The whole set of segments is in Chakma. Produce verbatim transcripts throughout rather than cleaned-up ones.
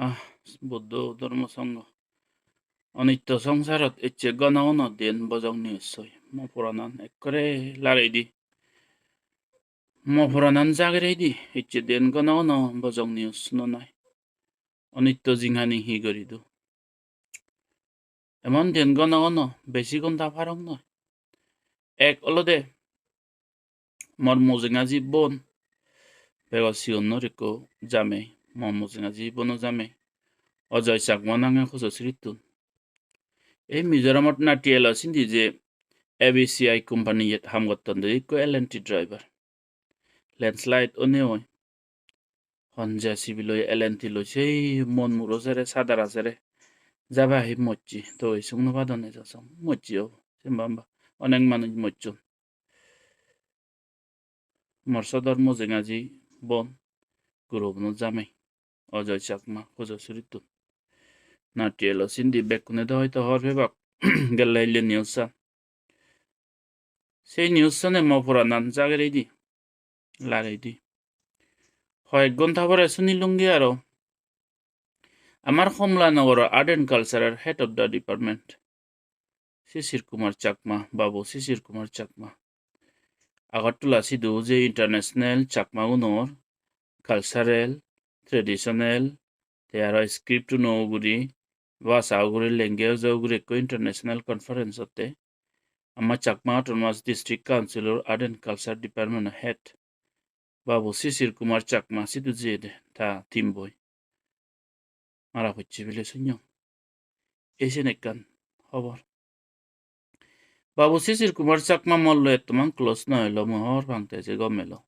Ah, Buddho Dhormo Sangho. Onitto songsarot ecche gono gono diyen bojong news soi. Mo poranan ekkore larei di. Mo poranan jagerei di. Ecche diyen gono gono bojong news sunonai. Onitto jinghani hi guri do? Emon diyen gono gono besi gonta parong noi. Ek olode mor mujungaji bon, bego sigonor ekko jamei, mor mujungaji bono jamei, Ajoy Chakma nange Hojosirittun. Ei Mizoramot Natiyelo sindi je A B C I company-yot ham gotton de ekko L and T driver. Landslide one oi. Hon J C B loi, L and T loi, sei mon muro sere, sadara sere. Jaba hi mocche, to isung no padon ejo song. Mocche obo, sen bamba. Onek manuj mocchon. Mor sodor mujungaji bon, gurobuno jamei. Ajoy Chakma, Hojosirittun. Natiyelo sindi bekkune do hoito hobor pebak. Gelle hille news san. Sei news sane mo poranan jagerei di, larei di. Hoyek gonta pore sunilungi aro amar Homolanogoro Art and Culture-or head of the department, Sisir Kumar Chakma, Babu Sisir Kumar Chakma. Agartala sidu je international Chakmagunor cultural, traditional, te aro script-uno uguri, bhasha uguri, language uguri ekko international conference otte. Ama Chakma Autonomous District Council-or Art and Culture Department-o head Babu Sisir Kumar Chakma sidu jeyede ta team boi. Mara pocche bile sunyong. Ei sen ekkan hobor. Babu Sisir Kumar Chakma mor loi ettoman close no elo, mui hobor pang te je gom elo.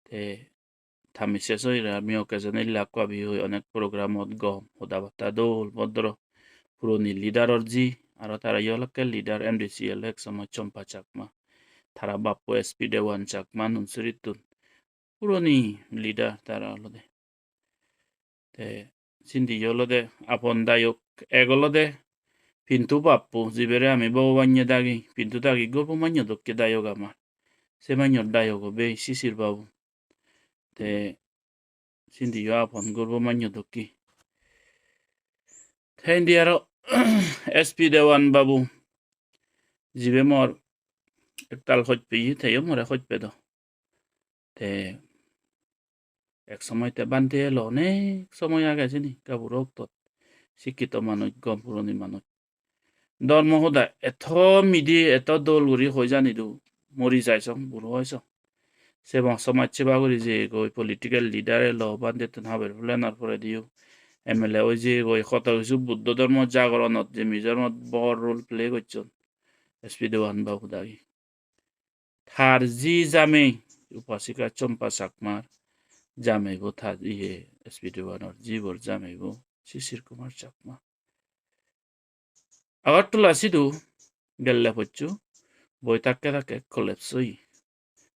Te tami ses oire ami occasion illa ekko abi hoi onek program-ot gom, hoda batta dol, bodoro, puroni leader-or ji, aro tara yo olakke leader M D C elo ek somoy Chompa Chakma. Tara bappo S P Dewan Chakma Nunsurittun. Puroni leader tara olode. Te sindi yo olode apon dayok, ek olode Pintu bappo, jibere ami Bhogobanne dagi, Pintu dagi gorbo manyo dokke dayok amar. Se manyor dayogo bei Sisir babu. Te sindi yo apon gorbo manyo dokke. Te indi aro S P Dewan babu, jibe mor ektal hoj peye, teyo more hoj pedo. Te ek somoy te bhante elo, onek somoy age sini, gaburo oktot. Sikkito manuj, gom puroni manuj. Dhormo hoda eto midi, eto dol guri hoi jani do, mori jai song, buro oi song. Se bang somaj seba guri jeyegoi, political leader elo, bhantettun haber pelanor porediyo M L A oi jeyegoi, hoto kisu Buddho dhormo jagoronot je Mizoramot bor role play gocchon S P Dewan babu dagi. Tar ji jamei, Upasika Chompa Chakmar jameibo, tar iye S P Dewanor jibor jameibo Sisir Kumar Chakma. Agartala sidu gelle pocchu boi takke takke collapse oye.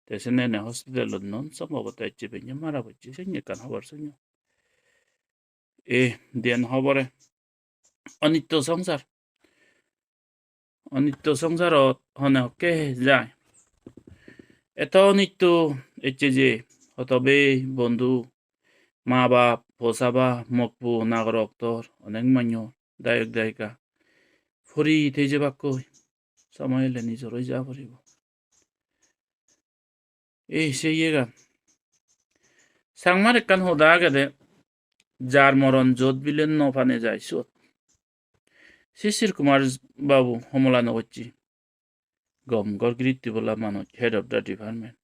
Te sene ene hospitalot non, sombhoboto ecche benne mara pocche, sen ekkan hobor sunyong. E diyen hobore. Onitto songsar. Onitto songsarot hone hokke jai. Eto onitto ecche je hoto bei bondhu, ma bap, po saba, mokpo, nagor oktor, onek manyo, dayok dayika. Puri thei jebakkoi, somoy ele nijor oi ja poribo. Ei se iyegan. Changmar ekkan hoda agede, "Jar moron jot bile no pane jai suot." Sisir Kumar babu homola no gocche. Gom ghor giritti bola manuj, head of the department.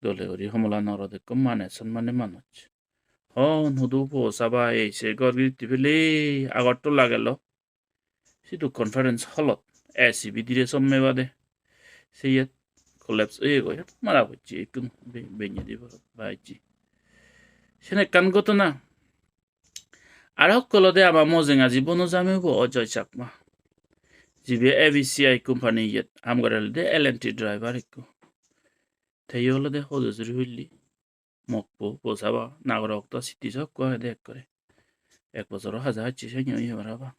Dole guri homola norot ekko mane sonmane manuj. Hon hudu po saba ei se ghor giritti pele Agartala gelo. Sidu conference hall-ot A C bidire somme bade. Siyot collapse oyegoi, mara pocche, ekkun be-, bennedi bajje. Sen ekkan ghotona. Aro ekko olode ama Mojengaji bono jameibo Ajoy Chakma. Jibe A B C I company iyot ham gore olode L and T driver ekko. Teyo olode Hojosiri hulli. Mokpo, po saba, nagor okto sitti sokko agede ekkore. Ek bojoro haja hacche senne oye parapang.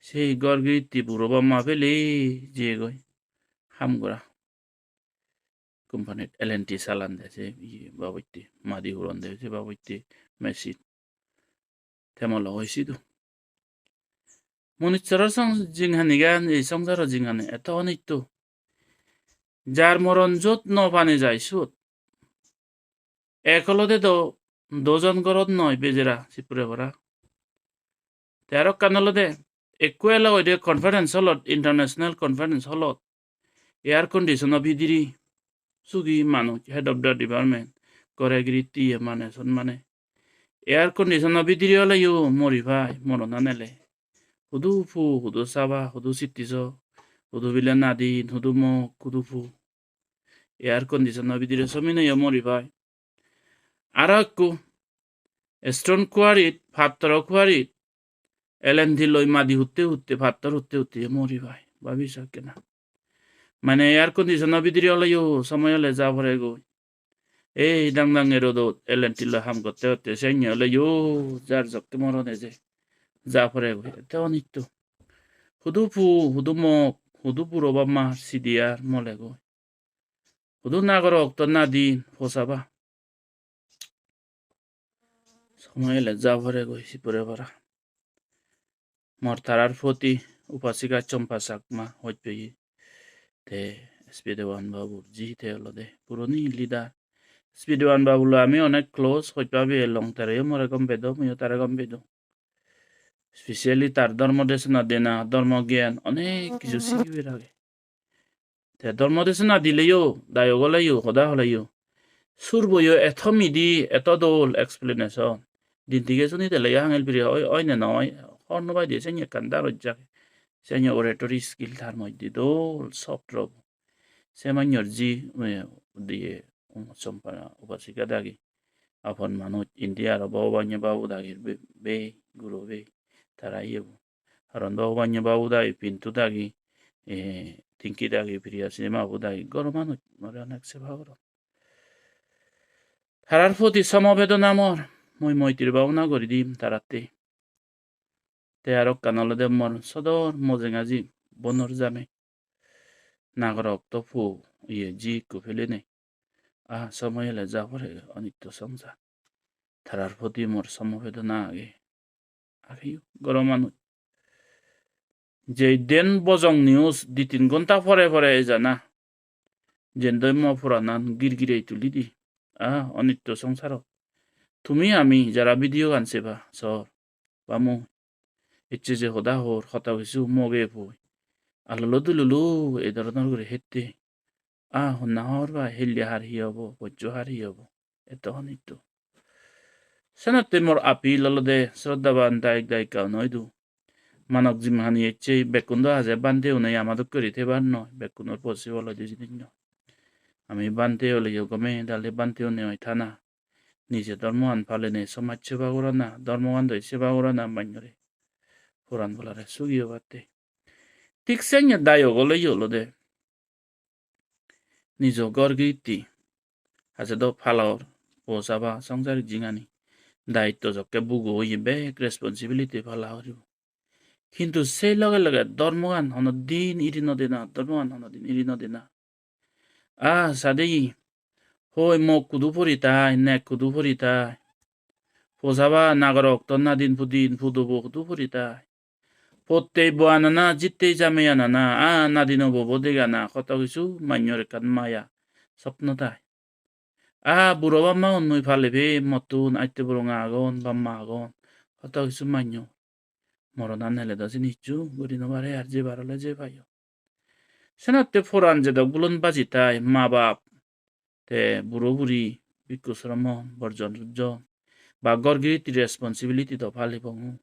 Sei ghor giritti buro bamma pele jeyegoi ham gora. company-t L and T salan de se iye babotte, madi huron de se babotte machine. Te molo hoi sidu. Munissoror song-, jinghanigan, ei songsaro jinghani eto onitto. Jar moron jot no pani jai sot. Ek olode do dojon gorot noi bejera sippure para. Te aro ekkan olode ekko elo hoide conference hall-ot, international conference hall-ot. Air condition-o bidire sugi manuj, head of the department, gore giritti ye mane son mane. Air condition-o bidire oleyo mori pai, morona nele. Hudu pu, hudu saba, hudu sittiso, hudu bile nadin, hudu mok, hudu pu. Air condition-o bidire somineyo mori pai. Aro ekko stone quarry-t, pattoro quarry-t, L and T loi madi hutte hutte, pattor hutte hutte mori pai. Babi so ekkena. Mane air condition-o bidire oleyo somoy ole ja poregoi. Ei dang dange rodot L and T loi ham gotte gotte senne oleyo jar jokke moron eje ja poregoi. Te onitto. Hudu pu, hudu mok, hudu buro bamma sidi ar molegoi. Hudu nagorok to nadin posaba. Somoy ele ja poregoi sippure para. Mor tarar poti Upasika Chompa Chakma hoj peye. Te S P Dewan Babur ji te olode puroni leader. S P Dewan Babu loi ami onek close, hoj pabi elong, tareyo more gom pedo, muiyo tare gom pedong. Specially tar dhormo desona dena, dhormo gyan, onek kichu sigibar age. Te dhormo desona dileyo, dayok oleyo, hoda holeyo, surboyo eto midi, eto dol explanation. Din tige suni teleyo hangel piri oi, oi ne noi, hor no pai de, senne ekkan daroj jage. Senne oratory skill tar moddhe dol, soft robo. Se mannor ji, eh, diye, um, Chompa Upasika dagi. Apon manuj indi aro Bhogobanya Babu dagir be-, bei, guro bei, tara iye bo. Karon Bhogobanya Babu dagi, Pintu dagi, eh, Tinki dagi, Priya Sima Babu dagi, goro manuj more onek seba goron. Tarar poti somobedona mor, mui moitri bhabona guri dim taratte. Te aro ekkan olode mor sodor mojengaji bonor jame. Nagorok to pu iye ji ikko pelenei. Ah, somoy ele ja pore onitto songsar. Tarar poti mor somobedona age. Ageyo goro manuj. Jei den bojong news di tin gonta pore pore ejana. Jendoi mo poranan girgirei tuli di. Ah, onitto songsarot. Tumi ami jara video gan seba, sor, ba mui. Ecche je hoda hor, hoto kisu moge poi. Alolo dululu, ei dhoronor guri hette. Ah, honna hor ba, hille har hi obo, bojjo har hi obo. Eto honitto. Senotte mor appeal olode, sroddhaban dayok dayika uno idu. Manok jim hani ecche, bekkundo haje bhante une ama dokke guri thebar noi, bekkunor possible oide jinis noi. Ami bhante oleyo gome dale bhante une oi thana. Nije dhormoan palenei somaj seba gorana, dhormoan doi seba gorana mannore. Poran bolare sugi obatte. Thik senne dayok oleyo olode. Nijo ghor giritti, haje do palor, po saba, songsarik jingani, daitto jokke bugo oye bek responsibility pala guribo. Hintu sei loge loge dhormogan hono din iri no dena, dhormogan hono din iri no dena. Ah, sadegi, hoi mok kudu puri tai, nek kudu puri tai. Po saba nagorok to nadin pudin pudobo hudu puri tai. Pottei bo anana, jittei jamei anana, a nadino bobo degana, hoto kisu mannyor ekkan maya, sopno tai. A buro bamma unnoi palebe mottun, atte buronga agon, bamma agon, hoto kisu mannyor. Moronan nele do sini hissu guri no pare, ar jebar ole je payo. Senotte poran jedok bulon baji tai, ma bap, te buro buri, bikku sromon, borjon rujjon, ba ghor giritti responsibility do palibong.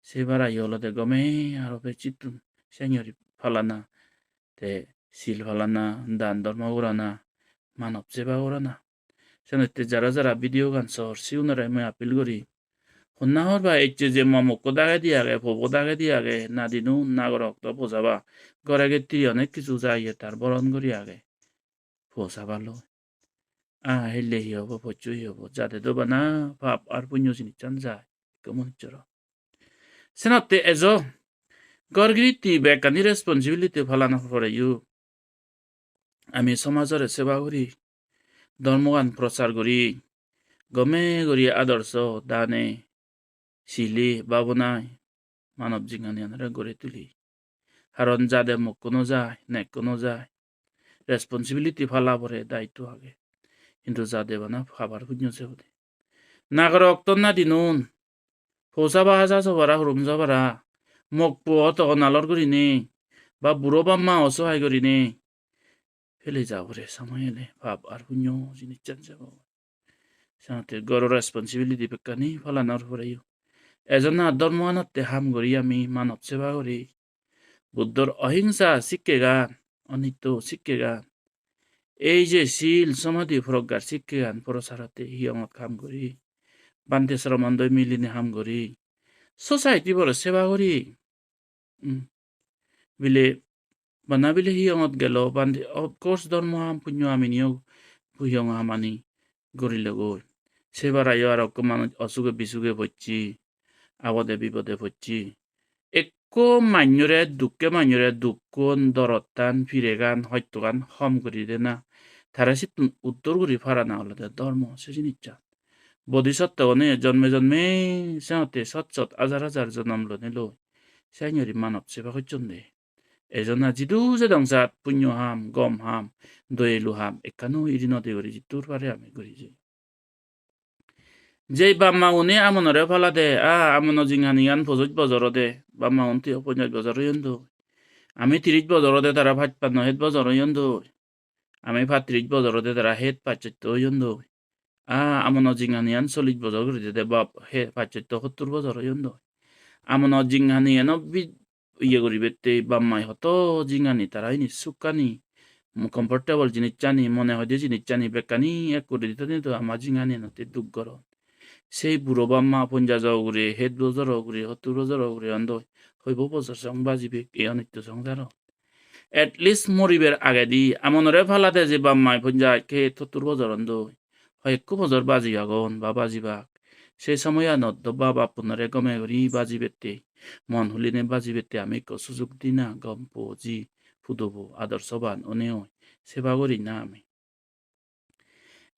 Se barayo olode gome aro bej sittun sengori palana, te sil palana, dan dhormo gorana, manob seba gorana. Senotte jara jara video gan sor, sigunore mui appeal guri. Honna hor ba ecche je mo mokko dagedi age, pobo dagedi age, nadinun, nagorok do po saba. Ghore gettiri onek kisu jaiye tar boron guri age. Po saba loi. Ah, hille hi obo, poccho hi obo, jade do bana pap ar punyo jinissan jai. Ekko manuchchoro. Senotte ejo, ghor giritti bekkani responsibility palana poreyo. ami somajore seba guri, dhormogan prochar guri, gome guri adorso dane, sili, babonai manob jinghaniyanore guri tuli. Haron jade mokko no jai, nekko no jai. Responsibility pala pore, daitto age. Hintu jade bana pabar punyo se ode. Nagorok tonna dinun, posa ba haja sobara, hurum sobara, mokpo otogon alor gurinei, ba buro bamma osohai gurinei, pele ja pore somoy ele, pap ar punyo jinissan jebo. Senotte goro responsibility bekkani palanor poreyo. Ejo na dhormoanotte ham guri ami manob seba guri. Buddhor ohingsa sikkegan, onitto sikkegan. Ei je sil, somadhi, proggar sikkegan, prosarotte hiyongot ham guri. Bhante sromondoi milinei ham guri. Society bore seba guri. Hmm. Bile, bana bile hiyongot gelo, bhante, of course, dhormo ham, punyo ham iniyo, hiyong hamani gorilogoi. Sebarayo aro ekko manuj osuge bisuge pocche, abode bibode pocche. Ekko manjore, dukke manjore dukkon, dorottan, piregan, hostogan hom guri dena. Tare sittun uddor guri parana olode dhormo, se jinissan. Bodhisattogune jonme jonme senotte sot sot hajar hajar jonom lonei loi. Sengori manob seba gocchonde. Ejona jidu jedong jat punyo ham, gom ham, doyelu ham, ekkano iri node guri jittur pare ami guri jei. Jei bamma une amonore palade, a, amono jinghaniyan pojoj bojor ode, bamma un tiyo ponjaj bojor oyon doi. Ami tiris bojor ode, tara pachpanno het bojor oyon doi. Ami pattiris bojor ode, tara het pachsotto oyon doi. A, amono jinghaniyan chollish bojor guri dede, bap, he, pachsotto hottur bojor oyon doi. Amono jinghaniyan obi-, iye guribette, bammai hoto jinghani, tara ini sukkani, mo-, comfortable jinissani, mone hoide jinissani bekkani ek guri dito dito ama jinghaniyan otte duk goron. Sei buro bamma ponjajo ugure, het bojoro ugure, hottur bojoro ugure on doi, hoibo bojor song bajibek ei onitto songsarot. At least moribar agedi amonore palade je bammai ponjaj het hottur bojor on doi, hoyekko bojor baji agon ba bajibak. Se somoyanot do bap appunore gome guri bajibette, mon huline bajibette ami ekko sujug dina, gom po ji, pudobo, adorsoban onei oi, seba guri na ami.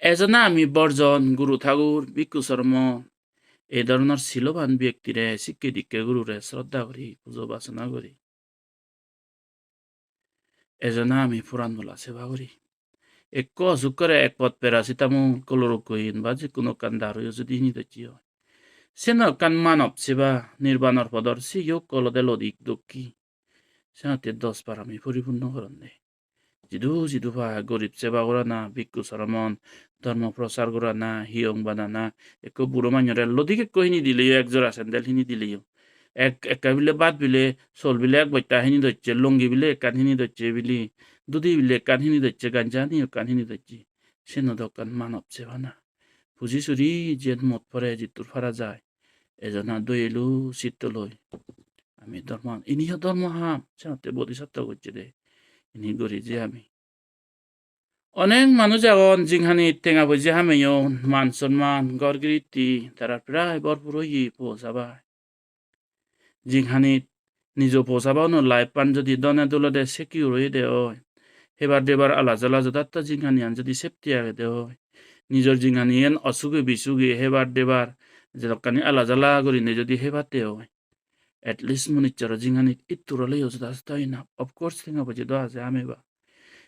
Ejona ami borjon guru thagur, bhikkhu sormo, ei dhoronor siloban byektire, sikke dikke gurure sroddha guri, pujo basona guri. Ejona ami puran bola seba guri. Ekko osuk gore ek pot paracetamol, chloroquine ba je hono ekkan daruyo judi hini docche oi, seno ekkan manob seba, nirbanor podor siyok olode lodik dokki. Senotte dos bar ami puripunno goronde. Jidu jidu pai gorib seba gorana, bhikkhu soromon, dhormo prochar gorana, hiyong banana, ekko buro manjore lodik ekko hini dileyo, ek jora sandal hini dileyo. Ek, ekka bile bhat bile, sol bile ek bosta hini docche, longi bile ekkan hini docche bile, dudi bile ekkan hini docche, ganjani ekkan hini docche. Seno do ekkan manob seba na. Puji suri jiyen mot pore jittur para jai. Ejona doyelu sitto loi. Ami dhormo, iniyo dhormo ham, senotte bodhisattva gocche de. Ini guri je ami. Onek manuj agon, jinghani tenga poije hameyon, man sonman, ghor giritti, tarar prai bhorpur oye, po sabai. Jinghanit nijo po sabagunor life-an jodi done dulode secure oyede oi, hebar debar ala jala jodatto jinghaniyan jodi safety agede oi, nijor jinghaniyan osuge bisuge hebar debar jedokkani ala jala gurinei jodi hebatte oi, at least munuchchoro jinghanit ittur oleyo joda joda enough. Of course, tenga poije do aje ameba.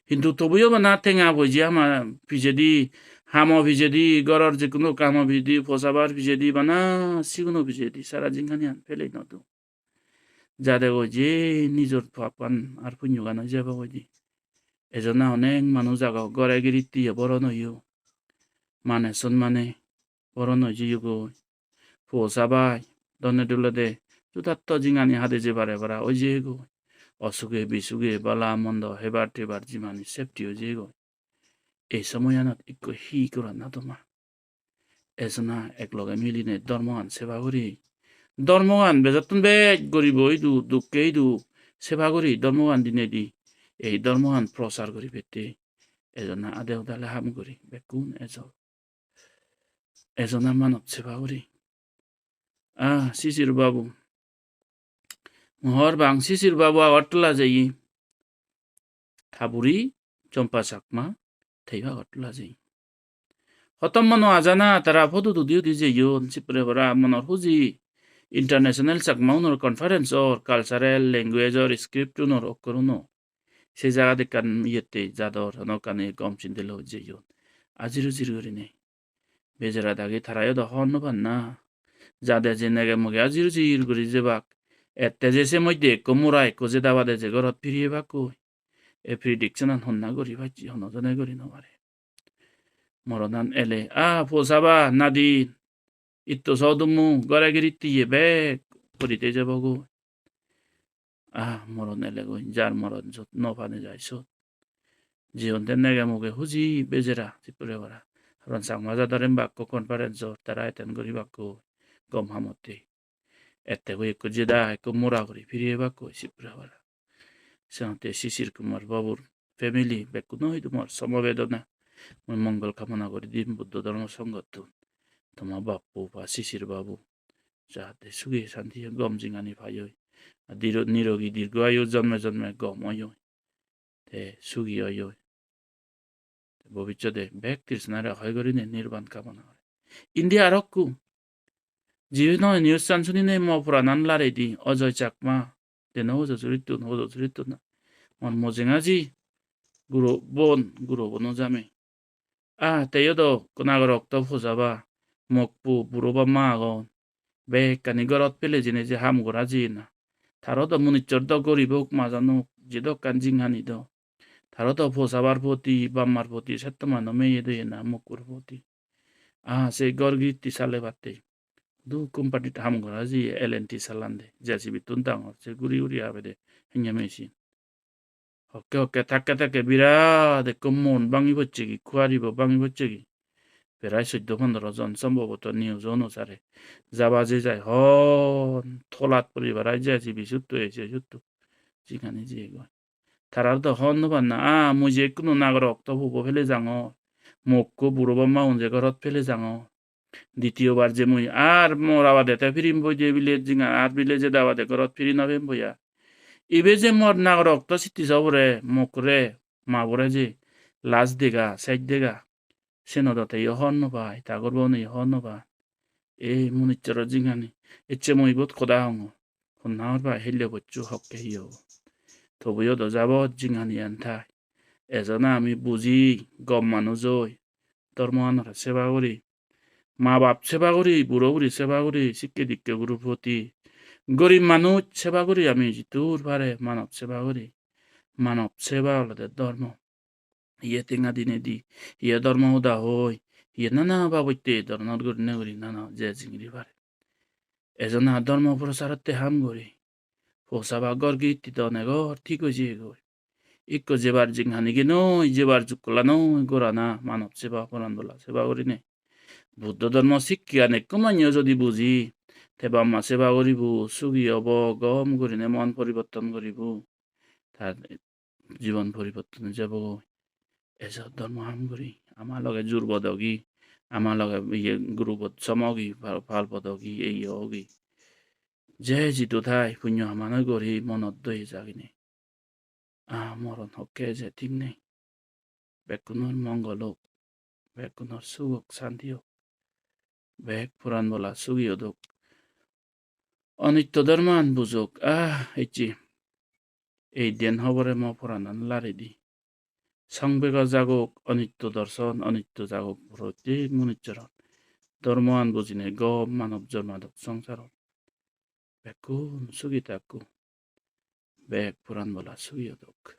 Hintu tobuyo bana tenga poije ama pijedi, hamo pijedi, goror je hono kamo pijedi, posabar pijedi, bana siguno pijedi sara jinghaniyan pelei no dong. Jade goi je nijor papan ar punyogan oi jebo goi de. Ejona onek manuj agon, gore giritti ye boron oyo. Mane son mane boron oi jeyegoi. Po sabai, done dulode, judatto jinghani hade jebare para oi jeyegoi. Osuge bisuge bala mondo hebar tebar jimani safety oi jeyegoi. Ei somoyanot ikko hi gorana doma? Ejona ek loge milinei dhormogan seba guri. Dhormogan bejottun bej goribo idu, dukke idu seba guri dhormogan dinei di. Ei dhormogan prochar guribette ejona ade udale ham guri bekkun ejo. Ejona manob seba guri. Ah, Sisir babu. Mo hobor pang Sisir babu Agartala jeye. Ta buri Chompa Chakma, teyo Agartala jei. Hotom mono ajana tara photo tudi udi jeyon, sipre para monor huji international Chakma unor conference or, cultural language or, script unor okkorunor. Se jagat ekkan iyette jador, hono ekkani gom sinde loi jeyon. Ajir ujir gurinei. Bejara dagi tarayo do hobor no pan na. Jade je nege muge ajir ujir guri jebak. Ette je se moddhe ekko mora ekko jeda bade je gorot firi ebakkoi. E prediction-an honna guri pacche, hono jone guri no pare. Moronan ele, "Ah, posaba, nadin, itto so dummu, gore giritti ye bek pori te jebogoi." Ah, moron elegoi, jar moron jot no pane jai sot. Jiyon te nege muge huji bejera, sipure para. Karon Changma jador embakko conference or, tara attend guribakko gom hamotte. Ette goi ekko jeda, ekko mora guri firi ebakkoi sipure para. Senotte Sisir Kumar babur family bekkuno idu mor somobedona. Mui mongol kamona guri dim Buddho Dhormo Songhottun. Toma bappu ba Sisir babu jahate sugi santi gom jinghani paioi. Ar diro-, nirogi dirgo ayu jonme jonme gom oioi. Te sugi oioi. Te bobissode bek trisnare hoi gurinei nirban kamona gore. Indi arokku. Jibe noi news-an suninei mo poranan laredi, Ajoy Chakma. Deno hojo surittun, hojo surittun. Mor mojengaji guro bon, guro bono jame. Ah, teyo do ekko nagorok to posaba, mokpo, buro bamma agon. Bekkani gorot pele jeinei je ham gora jeyena. Taro do munisor do goribok majanok, je do ekkan jinghani do. Taro do posabar poti, bammar poti, settomano meye doyena, mokkur poti. Ah, se gor giritti salebatte. Hudu company-t ham gora jiye, L and T salande. J C B-tun dangor, se guri guri habede, henne machine. Hokke hokke thakke thakke birat ekko mon bangi pocchegi, kuaribo bangi pocchegi. Prai soddo pondro jon sombhoboto news onusare. Jaba je jai hon tolat puribarai J C B sutto ese sutto. Jinghani jiyegoi. Tarar do hon no pan na, "Ah, mui je ekkuno nagorok to pubo pele jangor. Mokko buro bamma un je gorot pele jangor. Ditiyobar je mui ar mora bade te firim boi de bile jinga, ar bile jeda bade gorot firi no pem boi ar." Ibe je mor nagorok to sitti sobore, mokkore, mabore je last dega, sej dega. Seno do teyo hon no pai, ta gorbo uneyo hon no pai. Ei munisoro jinghani, ecche mui ibot hoda hongor. Honna hor pai hille bocchu hokke hi obo. Tobuyo do jabot jinghaniyan thai. Ejona ami buji, gom manuj oi, dhormoanore seba guri. Ma bap seba guri, buro buri seba guri, sikke dikke guror poti. Gorib manuj seba guri ami jidur pare manob seba guri. Manob seba olode dhormo. Hiye tenga dinei di, hiye dhormo hoda hoi, hiye nana babotte dhoronor gurinei guri nana je jingiri pare. Ejona dhormo procharotte ham guri. Posaba gor giritti do onegor thik oi jeyegoi. Ikko jebar jinghanigenoi, jebar jukkolanoi gorana manob seba, poran bola seba gurinei. Buddho dhormo sikkegan ekku manjo jodi buji, te bamma seba guribo, sugi obo, gom gurinei mon poriborton guribo. Tar jibon poriborton oi jebogoi. Ejo dhormo ham guri, ama loge jur bodogi, ama loge iye gurubot somogi, pal, pal bodogi, ei ogi. Je jidu thai punyo hamanoi guri monot doi jagine. Ah, moron hokke je thik nei. Bekkunor mongol ok, bekkunor suk ok, santi ok. Bek poran bola sugi odok. Onitto dhorman bujok, ah, ecche. Ei den hobore mo poranan laredi. Songvego jagok, onitto dorson, onitto jagok, prottek munissoron. Dhormoan bujinei gom manob jormadok songsarot. Bekkun sugi takko. Bek poran bola sugi odok.